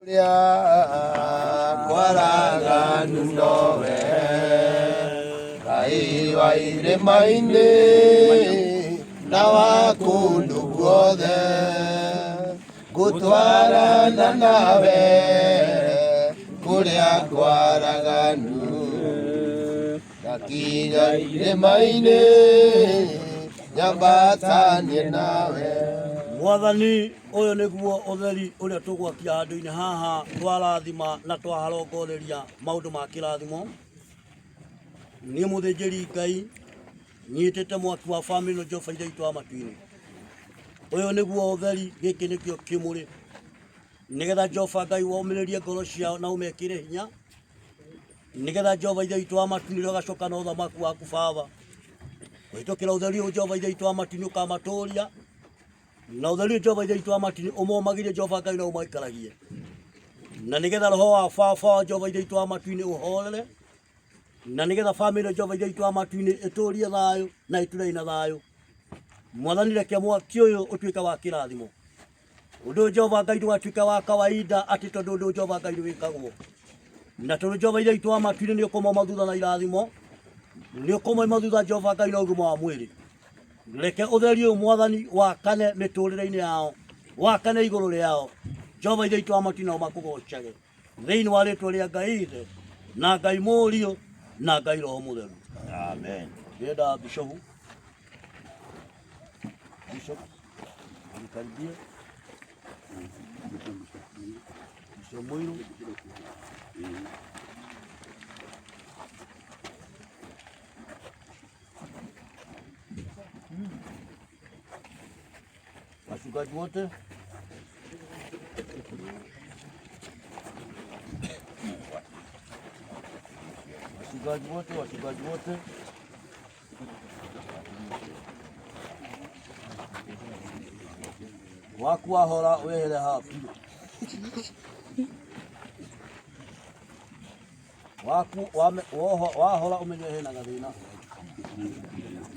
Kũrĩa kwaraganu nowe Ngai wa irĩma-inĩ na wa kũndũ guothe, ngũtwarana nawe kũrĩa kwaraganu, ngakinya irĩma-inĩ nyambatanie nawe. Mwathani, ũyũ nĩguo ũtheri ũrĩa tũgwakia handũ-inĩ haha twarathima na twaharongoreria maũndũ ma kĩrathimo. Niĩ mũthĩnjĩri Ngai nyitĩte mwaki wa famĩlĩ ĩno Jehova Ithe witũ wa matu-inĩ. Ũyũ nĩguo ũtheri, gĩkĩ nĩkĩo kĩmũrĩ, nĩgetha Jehova Ngai womĩrĩrie ngoro ciao na ũmekĩre hinya, nĩgetha Jehova Ithe witũ wa matu-inĩ ũrĩa ũgacoka na ũthamaki waku Baba, kũhĩtũkĩra ũtheri ũyũ Jehova Ithe witũ wa matu-inĩ ũkamatũria na ũtheri ũyũ Jehova Ithe witũ wa matu-inĩ ũmomagĩrie Jehova Ngai na ũmaikaragie, na nĩgetha roho wa baba wa Jehova Ithe witũ wa matu-inĩ ũhorere, na nĩgetha famĩlĩ ĩno Jehova Ithe witũ wa matu-inĩ ĩtũrie thayũ na ĩtũre na thayũ. Mwathani reke mwaki ũyũ ũtuĩke wa kĩrathimo. Ũndũ ũyũ Jehova Ngai ndũgatuĩke wa kawaida atĩ tondũ ũndũ ũyũ Jehova Ngai nĩ wĩkagwo. Na tondũ Jehova Ithe witũ wa matu-inĩ nĩ ũkũmauma thutha na irathimo, nĩ ũkũmauma thutha Jehova Ngai na ũgima wa mwĩrĩ. Reke ũtheri ũyũ Mwathani wakane mĩtũrĩre-inĩ yao, wakane igũrũ rĩao. Jehova Ithe witũ wa matu-inĩ nao makũgocage. Thĩinĩ wa rĩtwa rĩa Ngai Ithe na Ngai Mũriũ na Ngai Roho Mũtheru. Amen. Ndĩrenda bishofu. Bishop, nikaribie. Bishop Muiru. Wachungaji wote wachungaji wote wachungaji wote waku wahora wehere haha biũ waku wahora ũmenye hena gathĩna.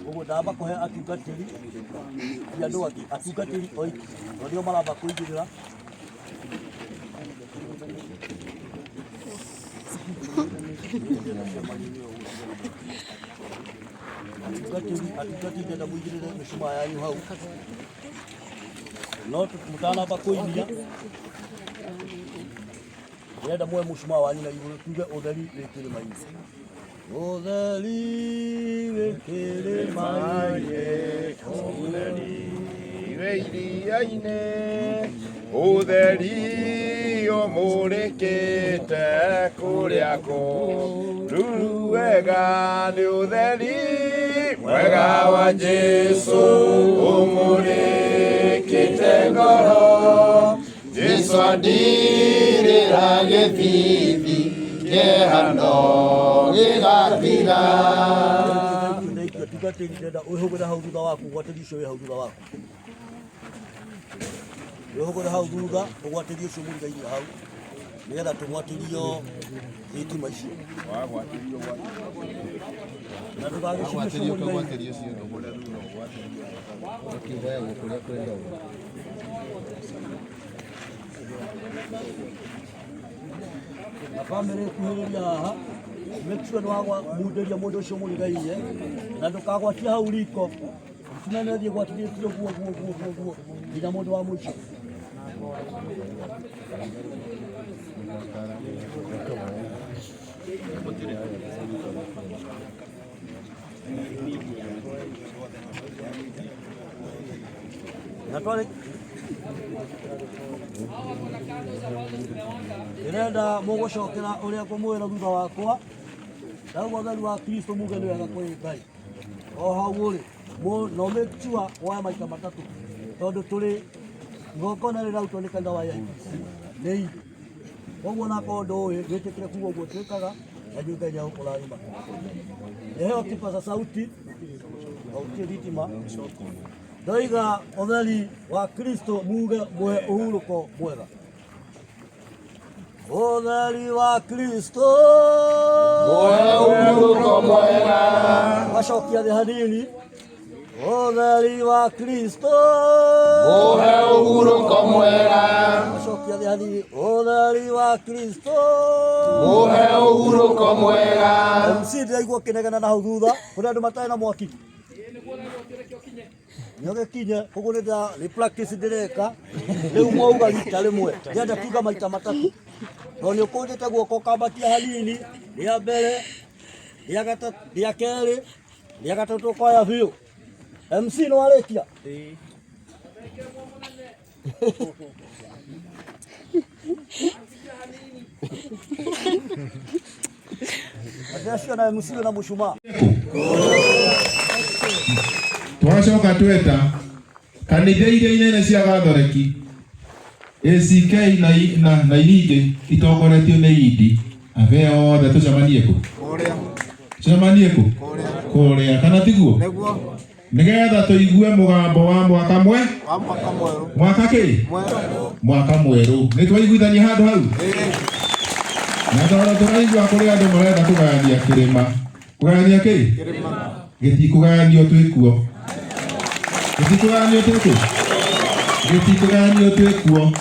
Ũguo ndamba kũhe atungatĩri ti andũ angĩ, atungatĩri oiki tondũ nĩo maramba kũigĩrĩra. Atungatĩri atungatĩri ndĩrenda mũigĩrĩre mĩcumaa yanyu hau, no mũtanamba kũinia ndĩrenda muoe mũcumaa wanyu na igũrũ tuge ũtheri wĩ kĩrĩma-inĩ. Ũtheri wĩ kĩrĩma-inĩ, ũtheri wĩ iria-inĩ, ũtheri ũmũrĩkĩte kũrĩa kũruru wega, nĩ ũtheri mwega wa Jesu ũmũrĩkĩte ngoro. Jesu andirĩra gĩthithi kĩeha no gĩgathira. Thank you. Tungatĩri ndĩrenda wĩhũgũre hau thutha waku ũgwatĩrie ũcio wĩ hau thutha waku. Wĩhũgũre hau thutha ũgwatĩrie ũcio mũrigainie hau nĩgetha tũgwatĩrio thitima icio. Na ndũgagĩcine ũcio mũrigainie. Na bamĩrĩ kuhĩrĩria haha, make sure nĩwamundĩria mũndũ ũcio mũrigainie na ndũkagwatie hau riko mĩcumaa ĩno ĩthiĩ ĩgwatithĩtio guo guo guo guo guo nginya mũndũ wa mũico. Na twarĩ ndĩrenda mũgũcokera ũrĩa ngũmwĩra thutha wakwa. Ndauga ũtheru wa Kristo muge nĩ wega kũrĩ Ngai. O hau ũrĩ no make sure woe maita matatũ tondũ tũrĩ igongona rĩrautwo nĩ kanitha wa AIPC nĩ ithe. Koguo onakorwo ndũĩ wĩtĩkĩre kuga ũguo twĩkaga na inyuĩ Ngai nĩegũkũrathima. Nĩheo kipaza sauti gũtirĩ thitima. Ndoiga ũtheri wa Kristo muge muhe ũhurũko mwega. Ũtheri wa Kristo Muhe ũhurũko mwega. Wacokia thĩ hanini. Ũtheri wa Kristo Ũhe ũhurũko mwega. Acokia thĩ hanini. Ũtheri wa Kristo Ũhe ũhurũko mwega. MC ndĩraigua ũkĩnegena na hau thutha kũrĩ andũ matarĩ na mwaki nĩũgĩkinye koguo nĩ practice ndĩreka rĩu mwauga rita rĩmwe ndĩrenda tuga maita matatũ tondũ nĩ ũkũnjĩte guoko ũkambatia hanini rĩa mbere rĩa gatatũ rĩa kerĩ rĩa gatatũ ũkoya biũ MC nĩ warĩkia. Atĩ acio na MC na mũcumaa. Twacoka tweta kanitha iria inene cia Gathoreki ACK na iria ingĩ itongoretio nĩ Idi abe othe tucemanie kũ? Tucemanie kũ? Kũrĩa kana tiguo? Nigetha tuigue mũgambo wa mwaka mwe mwaka kĩ mwaka mwerũ nĩ twaiguithania handũ hau na tondũ tũraigua kũrĩ andũ marenda kũgayania kĩrĩma kũgayania kĩ gĩtikũgayanio twĩkuo gĩtikũgayanio twĩkũ gĩtikũgayanio twĩkuo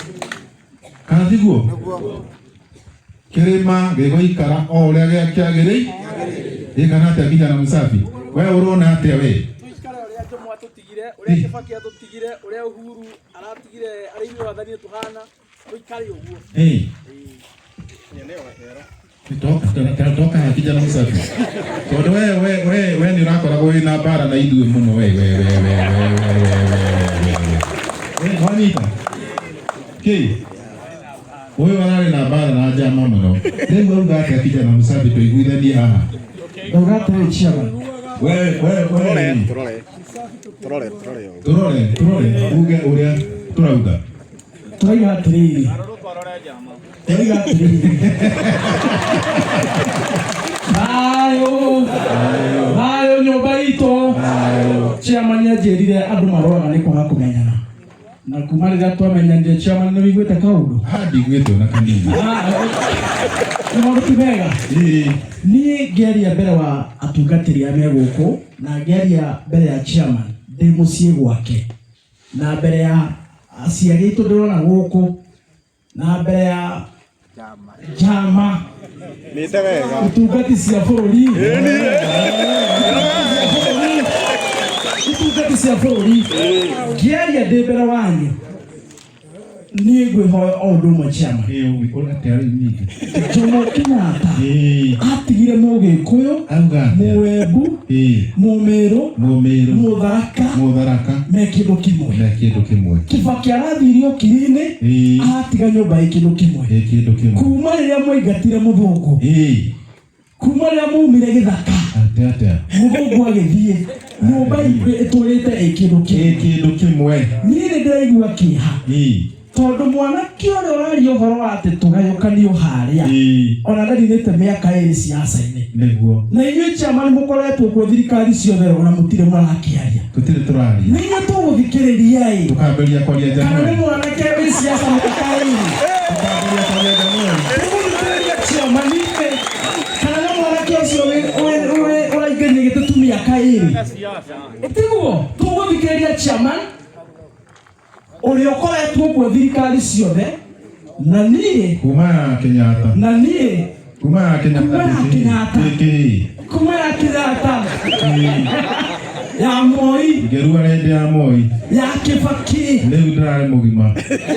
kana tiguo kĩrĩma gĩgũikara o ũrĩa kĩagĩrĩire gĩkana atĩa kijana msafi we ũrona atĩa we tuikare uria Jomo atutigire uria Kibaki atutigire uria Uhuru aratigire aria ithuĩ wathani tuhana tuikare uguo. Eh. Toka toka kijana msafi tondu we ni urakoragwo wina mbara na ithuĩ mũno we we we we we we we we we we wanyita kĩ ũyũ ararĩ na mbara na njama mũno rĩu auga atĩa kijana msafi tũiguithanie haha. Ndauga atĩrĩ chairman. We we we Turore. Turore, turore. Turore turore uge ũrĩa tũrauga. Turauga atĩrĩrĩ, turauga atĩrĩrĩ, thayũ thayũ nyũmba itũ. Chairman anjĩrire andũ maroraga nĩ kwaga kũmenyana na kuma rĩrĩa twamenyanire chairman nĩ wĩiguĩte kaũndũ. Haha ndiguĩte ona kanini. Nĩ maũndũ ti mega. Ĩĩ. Niĩ ngĩaria mbere wa atungatĩri arĩa me gũkũ na ngĩaria mbere ya chairman ndĩ mũciĩ gwake na mbere ya aciari aitũ ndĩrona gũkũ na mbere ya njama Nĩte wega. Itungati cia bũrũri, itungati cia bũrũri, ngĩaria ndĩ mbere wanyu niĩ ngwĩhoya o ũndũ ũmwe chairman. Ĩĩ, ũrĩa rĩu ningĩ. Jomo Kenyatta Ĩĩ. atigire Mũgĩkũyũ, Auga atĩa? Mũembu, Ĩĩ. Mũmĩrũ, Mũmĩrũ, Mũtharaka, Mũtharaka me kĩndũ kĩmwe. Me kĩndũ kĩmwe. Kibaki arathiire ũkiri-inĩ, Ĩĩ. atiga nyũmba ĩ kĩndũ kĩmwe. Ĩ kĩndũ kĩmwe. Kuma rĩrĩa mwaingatire mũthũngũ, Ĩĩ. kuma rĩrĩa maumire gĩthaka, Atĩa atĩa? Mũthũngũ agĩthiĩ, nyũmba itũ ĩtũrĩte ĩ kĩndũ Ĩ kĩmwe. Kĩndũ kĩmwe. Niĩ nĩ ndĩraigua kĩeha Ĩĩ. tondũ mwanake ũrĩa ũraria ũhoro wa atĩ tũgayũkanio harĩa, Ĩĩ. ona ndarinĩte mĩaka 2 ciaca-inĩ. Nĩguo. Na inyuĩ chairman mũkoretwo kuo thirikari ciothe ona mũtirĩ mũrakĩaria. Tũtirĩ tũraria. Nĩ inyuĩ tũgũthikĩrĩria ĩ Tũkambĩrĩria kwaria kana nĩ Januari. mwanake wĩ ciaca mĩaka 2? Tũkambĩrĩria kwaria Januari. Tũgũthikĩrĩria chairman ĩ kana nĩ mwanake ũcio ũraingĩrire gĩtĩ tu mĩaka 2? Tiguo tũgũthikĩrĩria chairman ũrĩa ũkoretwo kuo thirikari ciothe na niĩ Kuma ya Kenyatta. Na niĩ Kuma ya Kenyatta. Kuma ya Kenyatta. Kĩkĩ. Kuma ya Kenyatta, ya Moi, Ngĩrua hĩndĩ ya Moi. Ya Kibaki, Rĩu ndĩrarĩ mũgima.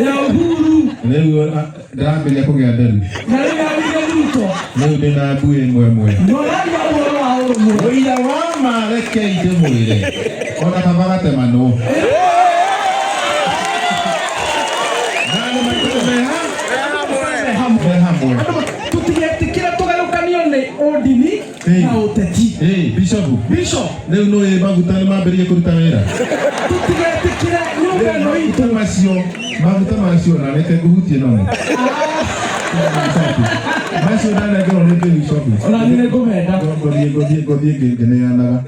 Ya Uhuru, Rĩu ndĩrambĩrĩria kũgĩa nderu. Na rĩu ya William Ruto. Rĩu ndĩna mbui ĩmwe ĩmwe. Na ũraria ũhoro wa ũrũmwe. Ũira wa ma rekei ndĩmwĩre ona kaba gatemanwo na andũ maikare me hamwe. Tũtigetĩkĩre tũgayũkanio nĩ ũndini na ũteti. Ĩĩ, Bishop. Bishop. Rĩu nĩ maguta nĩ mambĩrĩrie kũruta wĩra. Tũtigetĩkĩre nyũmba ĩno itũ. Maguta macio na reke ngũhutie namo macio ndanengerwo nĩ bishop. Ona niĩ nĩngũmenda. Ngũthiĩ ngĩneanaga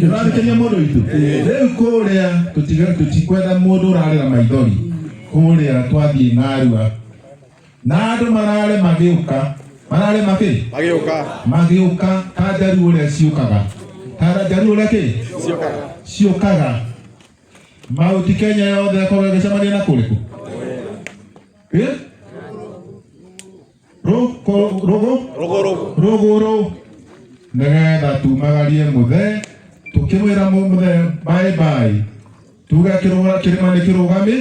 tũrarĩkenia mũndũ witũ rĩu kũrĩa tũtikwenda mũndũ ũrarĩra maithori kũrĩa twathiĩ ng'arua na andũ marare magĩũka marare makĩ Magĩũka. Magĩũka ta njaruo ũrĩa ciũkaga. Hara njaruo ũrĩa kĩ ciũkaga. Mauti Kenya yothe akorwo ĩgĩcemania na kũrĩkũ? Eh? Rũgũ rũgũrũ nĩgetha tumagarie mũthee tũkĩmwĩra mũthee bye bye tuge kĩrĩma nĩ kĩrũgami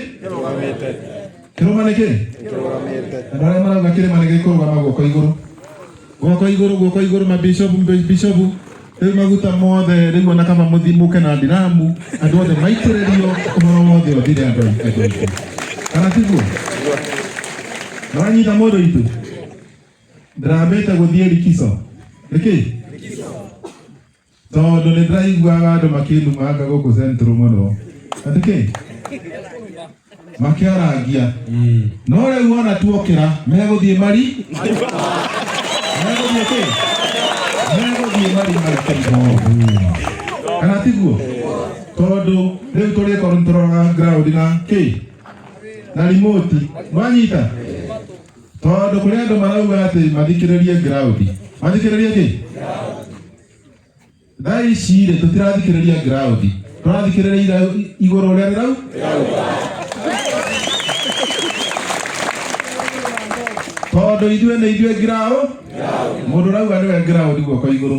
kĩrũma nĩ kĩ andũ arĩa marauga kĩrĩma nĩ gĩkũrũgama guoko igũrũ guoko igũrũ guoko igũrũ mabishopu bishopu rĩu maguta mothe rĩu ona kaba mũthi mũke na ndiramu andũ othe maitĩrĩrio ũhoro wothe ũthire andũ aitũ kana tiguo Nĩwanyita mũndũ witũ ndĩrambĩte gũthiĩ likizo nĩkĩ tondũ nĩ ndĩraiguaga andũ makĩnumanga gũkũ Central mũno atĩ kĩ makĩarangia no rĩu ona tuokĩra megũthiĩ mari megũthiĩ kĩ megũthiĩ mari marĩ kana tiguo tondũ rĩu tũrĩkorwo nĩtũroraga ground na kĩ na remote mwanyita tondũ kũrĩ andũ marauga atĩ mathikĩrĩrie ground mathikĩrĩrie kĩ thaa ici rĩ tũtirathikĩrĩria ground tũrathikĩrĩria igũrũ ũrĩa rĩrau tondũ ithuĩ nĩ ithuĩ ground mũndũ ũrauga nĩwe ground guoko igũrũ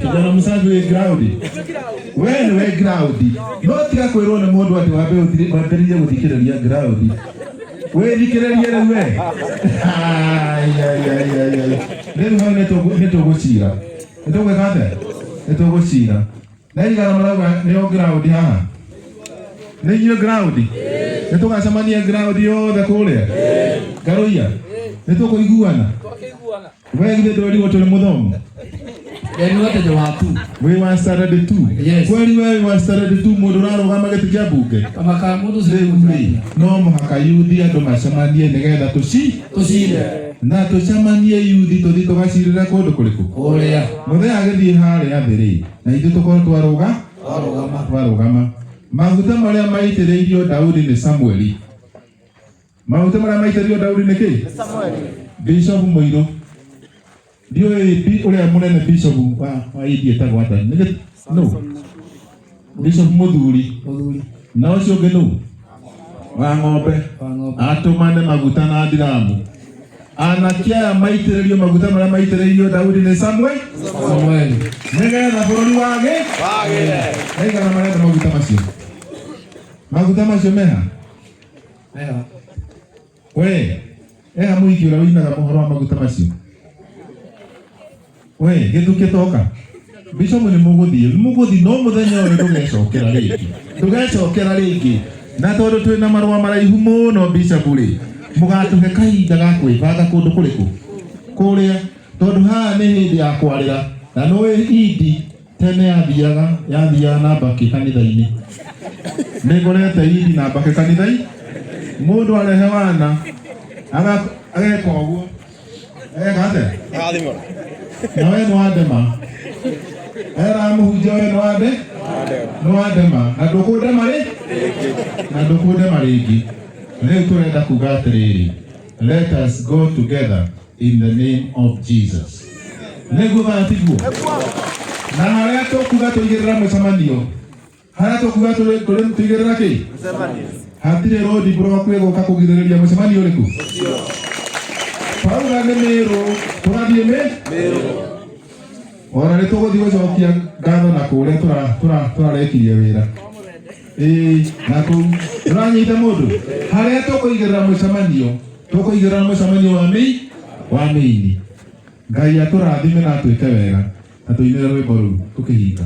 kijana msafi wĩ ground we nĩwe ground no tiga kwĩrwo nĩ mũndũ atĩ wambe wambĩrĩrie gũthikĩrĩria ground wĩthikĩrĩrie rĩu we Ai, ai, ai, ai, ai. Rĩu hau nĩtũgũcira nĩtũgwĩka atĩa nĩtũgũcira na igana marauga nĩo ground haha nĩ inyuĩ ground nĩtũgacemania ground yothe kũrĩa Ngaruiya nĩtũkũiguana we githĩ ndwerirwo tũrĩ mũthomu Nderirwo atĩ ndĩ wa tu. Wĩ wa standard 2. Yes. Kweli we wĩ wa standard 2 mũndũ ũrarũgama gĩtĩ kĩa mbunge Kama ka mũndũ ũcio rĩu rĩ no mũhaka yuthi andũ macemanie nĩgetha tũci tũcire na tũcemanie yuthi tũthi tũgacirĩre kũndũ kũrĩkũ kũrĩa mũthee agĩthiĩ harĩa thĩ rĩ na ithuĩ tũkorwo twarũga twarũgama twarũgama maguta marĩa maitĩrĩirio Daudi nĩ Samueli maguta marĩa maitĩrĩirio Daudi nĩ kĩ Bishop Mũirũ ndiũĩ ũrĩa mũnene bishop wa India etagwo atĩa no Bishop Mũthuri mũthuri na ũcio ũngĩ nũ wa ng'ombe wa ng'ombe atũmane maguta na ndiramu anake aya maitĩrĩrio maguta marĩa maitĩrĩirio Daudi nĩ Samuel Samueli nĩgetha bũrũri wage aigana marenda maguta macio maguta macio meha meha we eha mũhiki ũrĩa ũinaga mũhoro wa maguta macio we gĩthukĩ toka Bishop nĩ mũgũthiĩ mũgũthiĩ no mũthenya ũyũ ndũgecokera rĩngĩ ndũgecokera rĩngĩ na tondũ twĩna marũa maraihu mũno Bishop rĩ mũgatũhe kahinda ga kwĩbanga kũndũ kũrĩkũ kũrĩa tondũ haha nĩ hĩndĩ ya kwarĩra na nĩũĩ Idi tene yathiaga yathiaga na mbakĩ kanitha-inĩ nĩ ngorete Idi na mbakĩ kanitha-inĩ mũndũ arehe wana ageka ũguo ageka atĩa na we nĩ wandema era mũhunjia we nĩ wande nĩ wandema na ndũkũndema rĩ na ndũkũndema rĩngĩ rĩu tũrenda kuga atĩrĩrĩ let us go together in the name of Jesus nĩguo kana tiguo na harĩa tũkuga tũigĩrĩra mũcemanio harĩa tũkuga tũigĩrĩra kĩ hatirĩ road block ĩgũka kũgirĩrĩria mũcemanio ũrĩkũ twauga nĩ Mĩrũ tũrathiĩ mĩ ona nĩ tũgũthiĩ gũcokia ngatho na kũrĩa tũrarekirie wĩra ĩĩ na kũu ũranyita mũndũ harĩa tũkũigĩrĩra mũcemanio tũkũigĩrĩra mũcemanio wa mĩi wa mĩini Ngai atũrathime na atwĩke wega na tũinĩre rwĩmbo rũu tũkĩhinga.